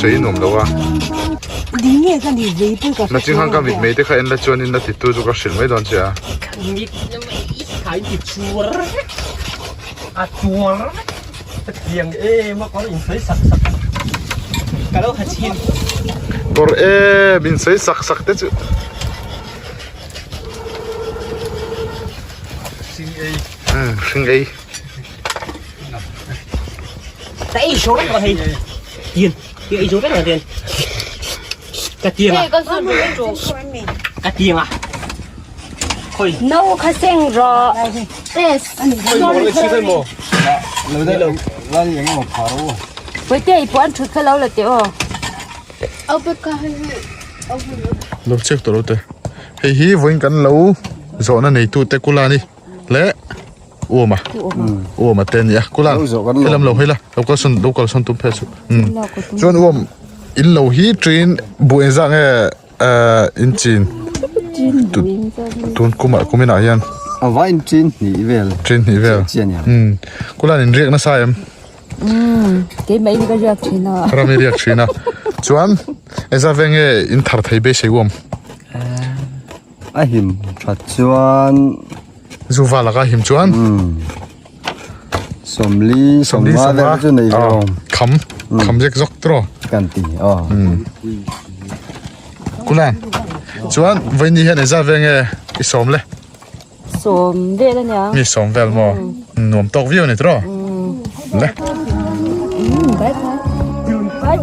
Chei nuam lo a. Nachin khan ka mitmei te kha en la chuanin la titu chu ka hrilh mai dawn che a. Kawr em insawi sak sak te chu. Hring ei. Ka ei zo vek hei. Tiền, cái ei zo vek là tiền. Ka tiền à? Ka tiền à? Khoi. No kha seng ro. Yes. Pui te i puan thut kha lo la te aw. Lo check tawh lo te. Hei hi vawiin kan lo zawhna neitu te kula a ni leh Uama Uama te a ni a kula helam lo hei la lo kal sawn lo kal sawn tum phei chu chuan Uam in lo hi train buh engzah nge eh in chin tun kumah kuminah hian A vain train hnih vel train hnih vel kula in riak nasa em. Umm keimah in ka riak thin a. Ram i riak thin a. Chuan engzat vel nge in thar thei beisei uam? A him that chuan. Zuva laka him chuan. Umm sawmli sawmnga vel chu nei ve awm. Kham kham zek zawk tawh. Kan ti aw. Kulan chuan vawiin hian engzat vel nge i sawm le? Sawm vel a nia. Mi sawm vel maw? Nuam tawk viau a ni tawh. Le. Bye bye.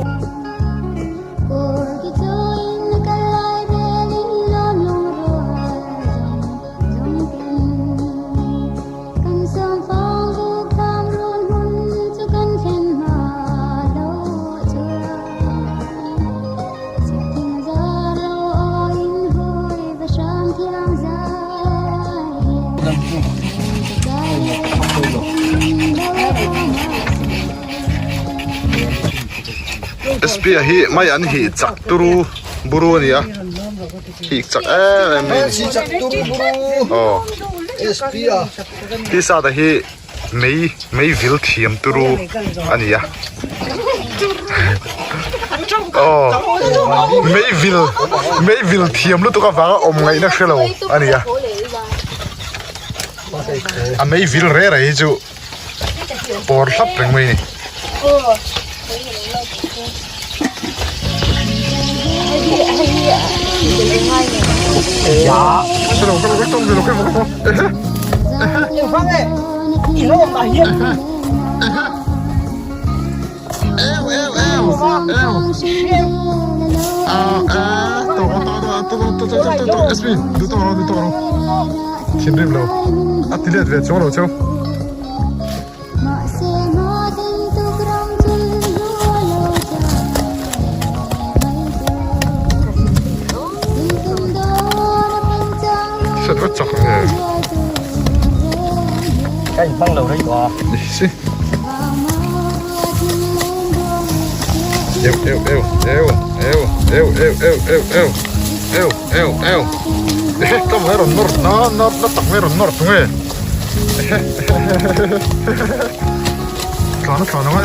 SP a hi mai an hi chak turu buru a ni a hi chak em em mai a ni aw tisa te hi Mei mei vil thiam turu a ni a aw mei vil mei vil thiam lutuk avanga awm ngaihna hre lo a ni a a mei vil reh reh hi chu pawr hlap reng mai a ni. Thinrim lo a ti let ve chuang lo cheu. Set va chak ve. Ka in hmang lo rei tawh a. Si. Eu eu eu eu eu eu eu eu eu eu eu eu eu. Ehe ka mai rawn nawr na na na tak mai rawn nawr thung e. Tlan a tlan ang a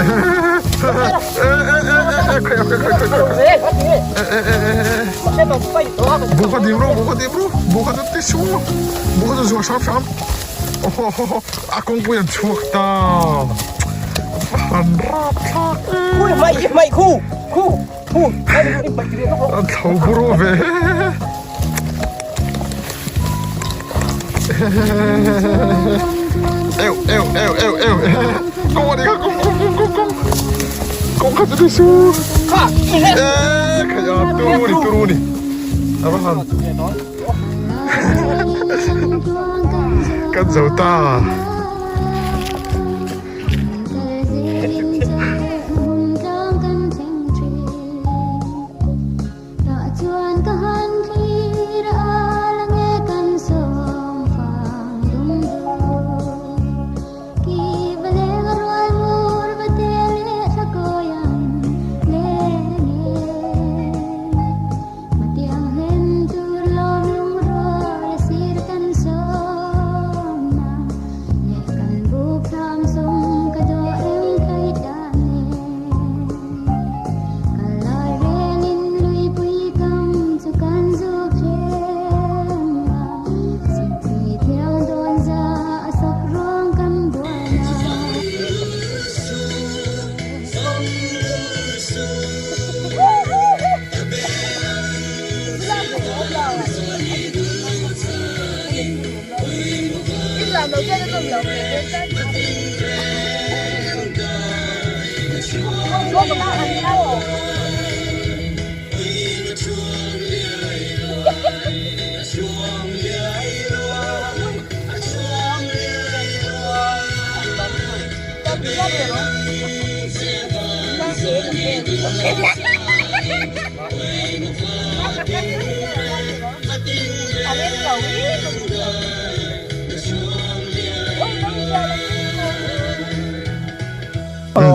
Bukha dim ro bukha dim ro bukha chu ti su bukha chu zuah hram hram a kawngpui an chhuak ta han rap thlak an thlo buru ve. Eu eu eu eu eu kawng a ni kha kawng kawng kawng kawng kawng kawng kha chu ni su e kha ya turu ni turu ni a va han kan zo ta.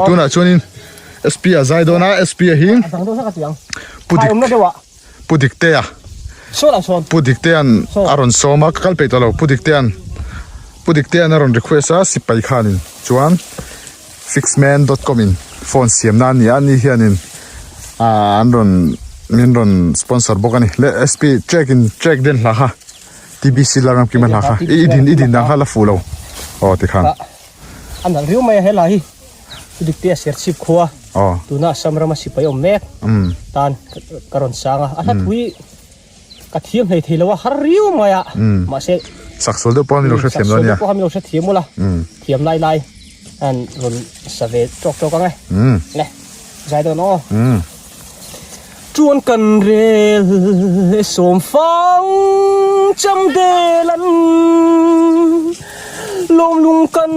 Tunah chuanin SP a zai dawn a SP a hi Pu Dik Pu Diktea Pu Diktea'n a rawn sawm a ka kal peih tawh lo Pu Diktea'n Pu Diktea'n a rawn request a sipai khanin chuan Fixman dot com in phone siam na a ni a ani hianin ah an rawn min rawn sponsor bawk a ni le SP track in track den hla kha T_B_C Lalramkima hla kha i din i din dan kha la fuh lo aw tikhan. A nalh riau mai a helai hi Pu Diktea Serchhip khua tuna Assam rama sipai awm mek tan ka rawn sang a a hla thui ka thiam hlei thei lo a har riau mai a mahse Saksual deuh pawh a mi lo hrethiam dawn nia saksual deuh pawh a mi lo hrethiam ula thiam lai lai an rawn sa ve tawk tawk ang e le zai dawn aw. Chuan kan rel e sawm fang cham del an lawm lung kan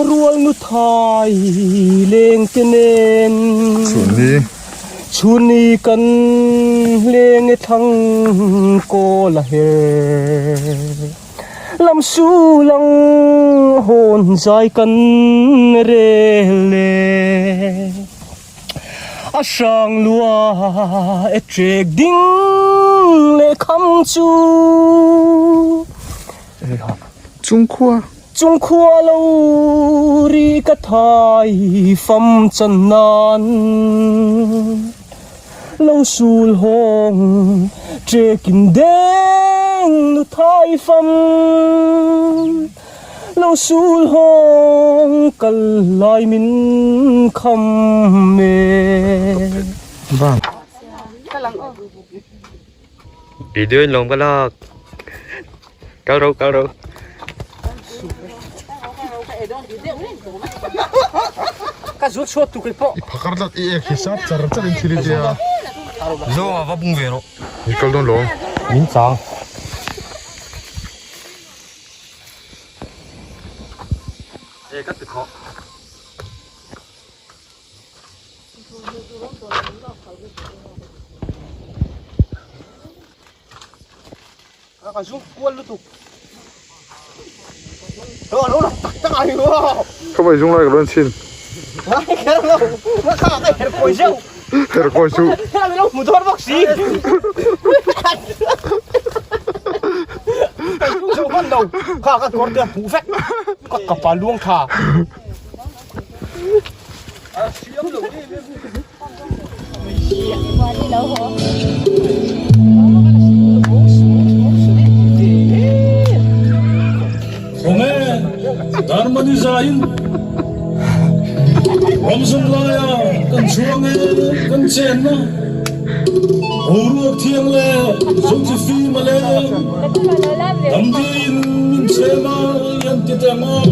rual nu thai leng te nen Chhunni Chhunni kan leng e thlang kawl a her lam sul ang hawn zai kan rel e. A hrang lua e trek ding leh kham chu. Chungkhua. Chungkhua lo ri ka thai fam chan nan lo sul hawng trek in deng nu thai fam. Lo sul hawng kal lai min kham e. Video in lawm ka lak. Kal ro kal ro. Ka zut chhuat tu kei pawh. I phakar tlat i ek hisap char char in thil i tia. Zo a va bung ve rawh. I kal dawn lo. Min chang. Ka vai zung lai ka rawn chhin. Her kawi chu. Khawnge Darmani zaiin Ramzam laia kan chhuang e kan chenna Boruak thiang leh Zothi fim a leng Damdiin min chem a yan ti teh maw.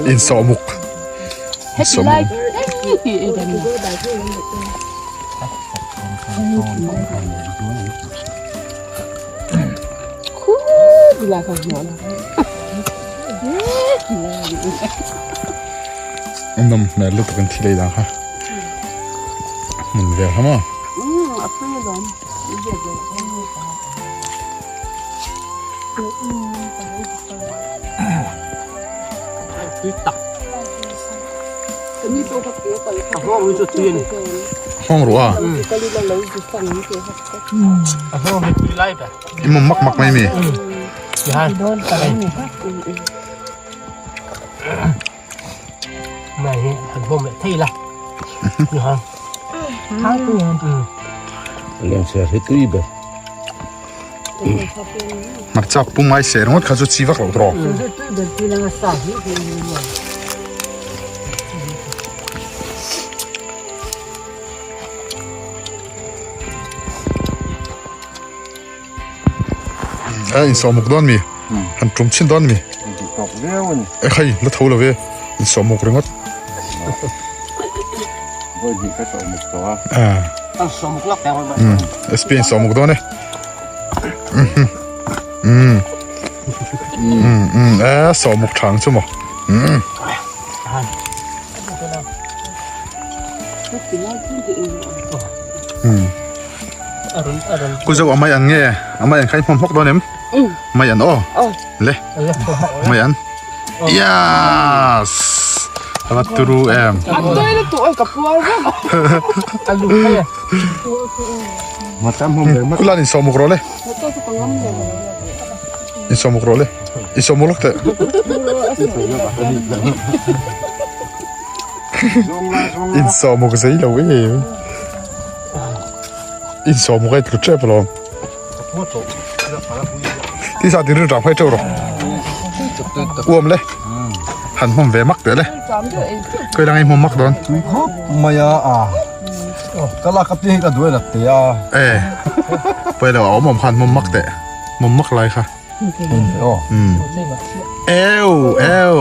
Insawh muk. Insawh muk. An nawm hmel lutuk an thil ei dan kha hmun vel kha maw. Hawng ruh a. I mawm mak mak mai mi. Hmarcha pum ai seh ringawt kha chu chi vak loh tawh. A insawhmuk dawn mi han tum chhin dawn mi e khai la tho lo ve insawhmuk ringawt sp insawhmuk dawn e e sawhmuk thang chu maw Ku zo a mai an nge a mai an kha i hmawm hawk dawn em mai an aw le mai an yes a turu em kulan in sawmuk rawh le in sawmuk rawh le in sawmuk lawk teh in sawmuk zei lo e In sawm ka tlu tep alawm. Ti sa tin rin ram hai teuh rawh. Uam le. Han hmawm ve mak teh le. Koi lang i hmawm mak dawn. Tui khawp mai a a. Ka lak a piang hi ka duai lat teh a. E. Pai lo a awm awm khan hmawm mak teh. Hmawm mak lai kha. Eo eo.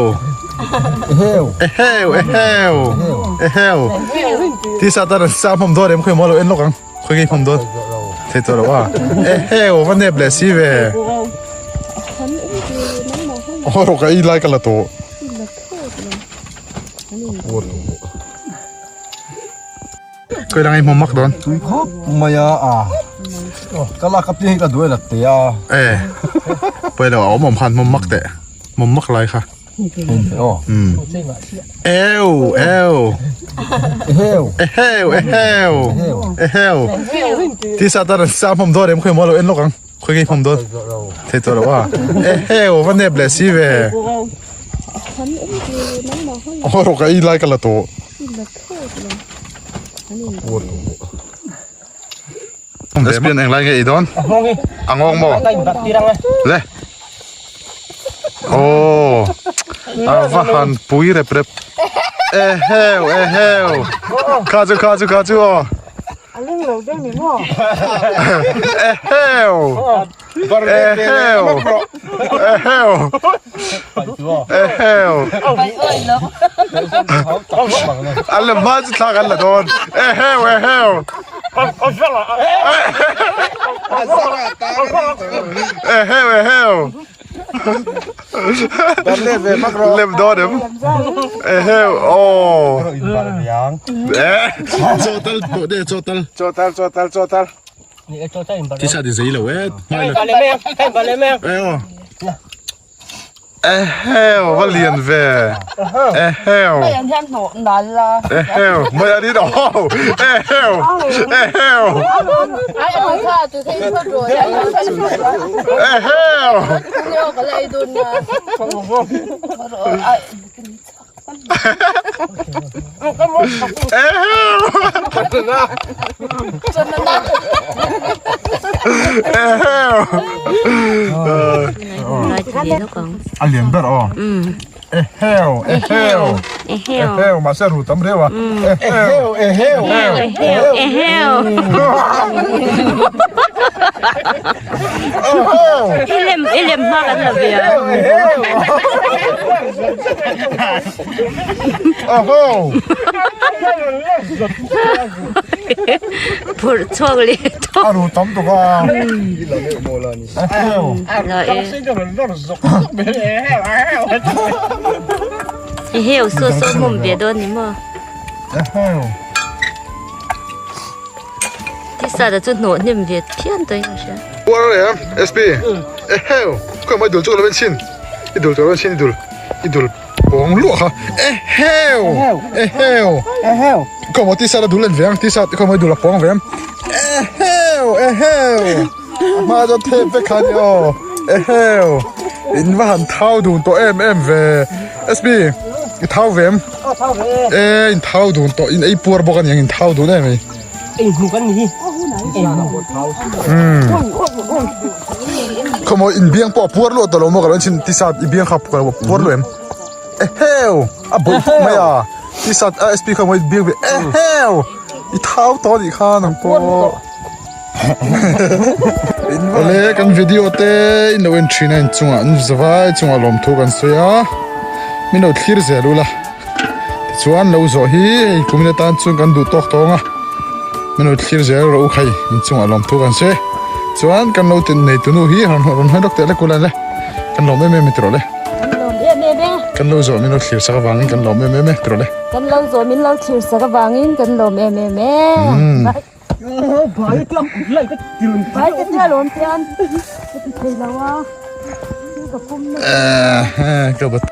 Eheu. Eheu eheu. Eheu. Ti sa tan sa hmawm dawn em khawi maw lo en lawk ang. Khawi ngei hmawm dawn. Thei tawh lo a. Eheu va nep leh si ve. Aw rawh ka ei lai ka la tawh. Koi lang ei hmawm mak dawn. Tui khawp mai a a. Ka lak apiang hi ka duai la teh a. E. Pawi lo a awm awm khan hmawm mak teh. Hmawm mak lai kha. Aw. Eu eu. Eheu. Eheu eheu. Eheu. Tisa tan an sa hmawm dawn em khawi maw lo en lawk ang. Khawi ngei hmawm dawn. Thei tawh lo a. Eheu va nep leh si ve. Aw rawh ka ei lai ka la tawh. Lesbian eng lai nge i dawn? A ngawng maw? Le. Oh. A va han pui rep rep. Eheu eheu. Kha chu kha chu kha chu aw. A leng lo deuh ni maw? Eheu. Eheu. Eheu. Eheu. An la hma chu thlak an la dawn. Eheu eheu. Eheu eheu. Lem dawn em. Eheu aw. Chaw tal pawh de chaw tal. Chaw tal chaw tal chaw tal. Tisa ti zei lo e. Eheu va lian ve. Eheu. Eheu mai ani no. Eheu. Eheu. Eheu. A lian ber aw. Eheu eheu eheu mahse ru tam reuh a. Eheu eheu eheu eheu. I lem i lem hma kan la ve a. Phurh chhuak leh tawp. A ru tam tuk a. La e. Eheu saw saw hmawm ve dawn ni maw. Tisa te chu hnawh hnem ve phian tawh in ka hria. Uar em SP eheu khawi mai dul chu ka lo en chhin i dul chu ka lo en chhin i dul i dul pawng luah kha eheu eheu eheu khawi maw tisa la dul en ve ang tisa khawi maw i dul a pawng ve em eheu eheu a hma chuan thep vek kha a ni aw eheu in va han thau dun tawh em em ve SP i thau ve em e in thau dun tawh in ei puar bawk a niang in thau dun em mai. Ei hmu kan ni hi. Ei hmu. Khawmaw in biang pawh a puar luah tawh lo maw ka lo en chhin tisa i biang kha ka lo puar luah em eheu a bawih puk mai a tisa a sp khawmaw i biang ve eheu i thau tawh anih kha nang pawh awle kan video te in lo en thin a inchungah an zavai chungah lawmthu kan sawi a min lo thlir zel ula. Tichuan lo zawh hi hei kumin atan chuan kan duh tawk tawng a, min lo thlir zel rawh u khai inchungah lawmthu kan sawi e. Chuan kan lo tin nei tunu hi rawn rawn hawi lawk teh lek ula le, kan lawm em em e tiraw le. Kan lawm em em e. Kan lo zawh min lo thlir sak avangin kan lawm em em e tiraw le. Kan lo zawh min lo thlir sak avangin kan lawm em em e. Bai te ang kut lai ka tirun. Bai te tia lawm tian ka ti thei lo a, ka pum na. Ka bat.